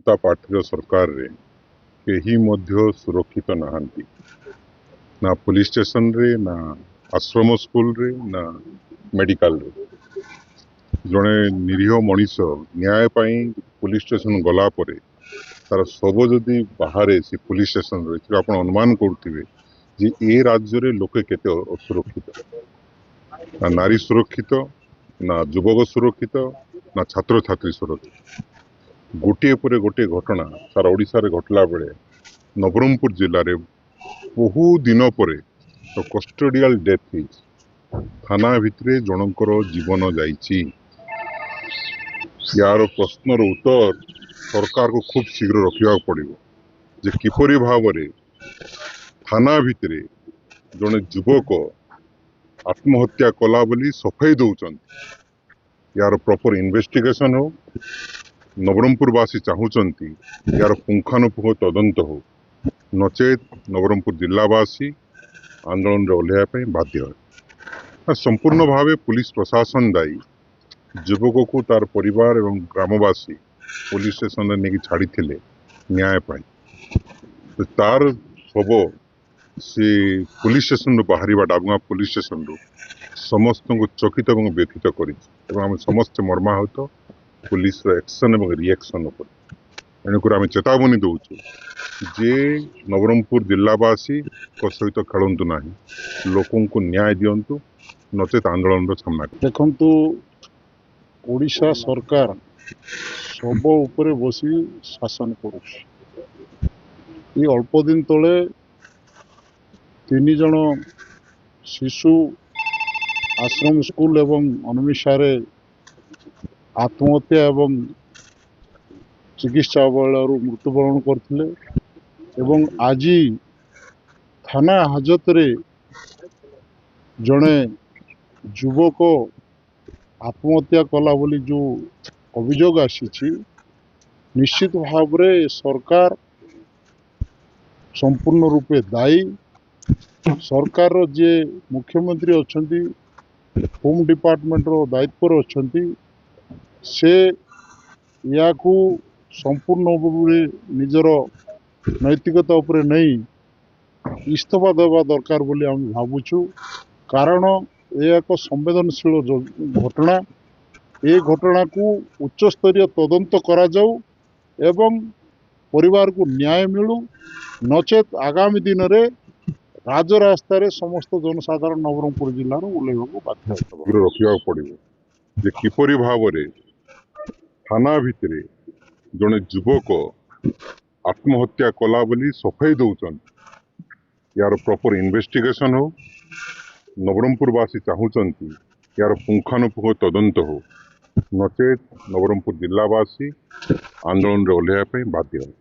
ଜନତା ପାର୍ଟିର ସରକାରରେ କେହି ମଧ୍ୟ ସୁରକ୍ଷିତ ନାହାନ୍ତି, ନା ପୋଲିସ ଷ୍ଟେସନରେ, ନା ଆଶ୍ରମ ସ୍କୁଲରେ, ନା ମେଡିକାଲରେ। ଜଣେ ନିରୀହ ମଣିଷ ନ୍ୟାୟ ପାଇଁ ପୋଲିସ ଷ୍ଟେସନ ଗଲା ପରେ ତାର ଶବ ଯଦି ବାହାରେ ସେ ପୋଲିସ ଷ୍ଟେସନରେ, ଏଥିରୁ ଆପଣ ଅନୁମାନ କରୁଥିବେ ଯେ ଏ ରାଜ୍ୟରେ ଲୋକେ କେତେ ଅସୁରକ୍ଷିତ। ନା ନାରୀ ସୁରକ୍ଷିତ, ନା ଯୁବକ ସୁରକ୍ଷିତ, ନା ଛାତ୍ରଛାତ୍ରୀ ସୁରକ୍ଷିତ। ଗୋଟିଏ ପରେ ଗୋଟିଏ ଘଟଣା ସାରା ଓଡ଼ିଶାରେ ଘଟିଲା ବେଳେ ନବରଙ୍ଗପୁର ଜିଲ୍ଲାରେ ବହୁ ଦିନ ପରେ କଷ୍ଟଡିଆଲ ଡେଥ୍ ହେଇଛି। ଥାନା ଭିତରେ ଜଣଙ୍କର ଜୀବନ ଯାଇଛି। ୟାର ପ୍ରଶ୍ନର ଉତ୍ତର ସରକାରକୁ ଖୁବ୍ ଶୀଘ୍ର ରଖିବାକୁ ପଡ଼ିବ ଯେ କିପରି ଭାବରେ ଥାନା ଭିତରେ ଜଣେ ଯୁବକ ଆତ୍ମହତ୍ୟା କଲା ବୋଲି ସଫେଇ ଦେଉଛନ୍ତି। ୟାର ପ୍ରପର ଇନଭେଷ୍ଟିଗେସନ ହଉ। ନବରଙ୍ଗପୁରବାସୀ ଚାହୁଁଛନ୍ତି ୟାର ପୁଙ୍ଖାନୁପୁଙ୍ଖ ତଦନ୍ତ ହଉ, ନଚେତ୍ ନବରଙ୍ଗପୁର ଜିଲ୍ଲାବାସୀ ଆନ୍ଦୋଳନରେ ଓହ୍ଲାଇବା ପାଇଁ ବାଧ୍ୟ ହେବେ। ସମ୍ପୂର୍ଣ୍ଣ ଭାବେ ପୁଲିସ ପ୍ରଶାସନ ଦାୟୀ। ଯୁବକକୁ ତାର ପରିବାର ଏବଂ ଗ୍ରାମବାସୀ ପୋଲିସ ଷ୍ଟେସନରେ ନେଇକି ଛାଡ଼ିଥିଲେ ନ୍ୟାୟ ପାଇଁ। ତାର ଶବ ସେ ପୋଲିସ ଷ୍ଟେସନରୁ ବାହାରିବା, ଡାବୁଗାଁ ପୋଲିସ ଷ୍ଟେସନରୁ, ସମସ୍ତଙ୍କୁ ଚକିତ ଏବଂ ବ୍ୟଥିତ କରିଛି ଏବଂ ଆମେ ସମସ୍ତେ ମର୍ମାହତ ପୋଲିସର ଆକ୍ସନ ଏବଂ ରିଆକ୍ସନ ଉପରେ। ଏଣୁକରି ଆମେ ଚେତାବନୀ ଦେଉଛୁ ଯେ ନବରଙ୍ଗପୁର ଜିଲ୍ଲାବାସୀଙ୍କ ସହିତ ଖେଳନ୍ତୁ ନାହିଁ, ଲୋକଙ୍କୁ ନ୍ୟାୟ ଦିଅନ୍ତୁ, ନଚେତ ଆନ୍ଦୋଳନର ସାମ୍ନା। ଦେଖନ୍ତୁ, ଓଡ଼ିଶା ସରକାର ଶବ ଉପରେ ବସି ଶାସନ କରୁଛି। ଏଇ ଅଳ୍ପ ଦିନ ତଳେ 3 ଜଣ ଶିଶୁ ଆଶ୍ରମ ସ୍କୁଲ ଏବଂ ଅନମିଶାରେ ଆତ୍ମହତ୍ୟା ଏବଂ ଚିକିତ୍ସା ଅବହେଳାରୁ ମୃତ୍ୟୁବରଣ କରିଥିଲେ ଏବଂ ଆଜି ଥାନା ହାଜତରେ ଜଣେ ଯୁବକ ଆତ୍ମହତ୍ୟା କଲା ବୋଲି ଯେଉଁ ଅଭିଯୋଗ ଆସିଛି, ନିଶ୍ଚିତ ଭାବରେ ସରକାର ସମ୍ପୂର୍ଣ୍ଣ ରୂପେ ଦାୟୀ। ସରକାରର ଯିଏ ମୁଖ୍ୟମନ୍ତ୍ରୀ ଅଛନ୍ତି, ହୋମ୍ ଡିପାର୍ଟମେଣ୍ଟର ଦାୟିତ୍ୱରେ ଅଛନ୍ତି, ସେ ଏହାକୁ ସମ୍ପୂର୍ଣ୍ଣ ଭାବରେ ନିଜର ନୈତିକତା ଉପରେ ନେଇ ଇସ୍ତଫା ଦେବା ଦରକାର ବୋଲି ଆମେ ଭାବୁଛୁ। କାରଣ ଏହା ଏକ ସମ୍ବେଦନଶୀଳ ଘଟଣା। ଏ ଘଟଣାକୁ ଉଚ୍ଚସ୍ତରୀୟ ତଦନ୍ତ କରାଯାଉ ଏବଂ ପରିବାରକୁ ନ୍ୟାୟ ମିଳୁ, ନଚେତ୍ ଆଗାମୀ ଦିନରେ ରାଜରାସ୍ତାରେ ସମସ୍ତ ଜନସାଧାରଣ ନବରଙ୍ଗପୁର ଜିଲ୍ଲାରୁ ଓହ୍ଲାଇବାକୁ ବାଧ୍ୟ ହେବ। ରଖିବାକୁ ପଡ଼ିବ ଯେ କିପରି ଭାବରେ ଥାନା ଭିତରେ ଜଣେ ଯୁବକ ଆତ୍ମହତ୍ୟା କଲା ବୋଲି ସଫେଇ ଦେଉଛନ୍ତି। ୟାର ପ୍ରପର ଇନଭେଷ୍ଟିଗେସନ ହଉ। ନବରଙ୍ଗପୁରବାସୀ ଚାହୁଁଛନ୍ତି ୟାର ପୁଙ୍ଖାନୁପୁଙ୍ଖ ତଦନ୍ତ ହଉ, ନଚେତ୍ ନବରଙ୍ଗପୁର ଜିଲ୍ଲାବାସୀ ଆନ୍ଦୋଳନରେ ଓହ୍ଲାଇବା ପାଇଁ ବାଧ୍ୟ ହେବେ।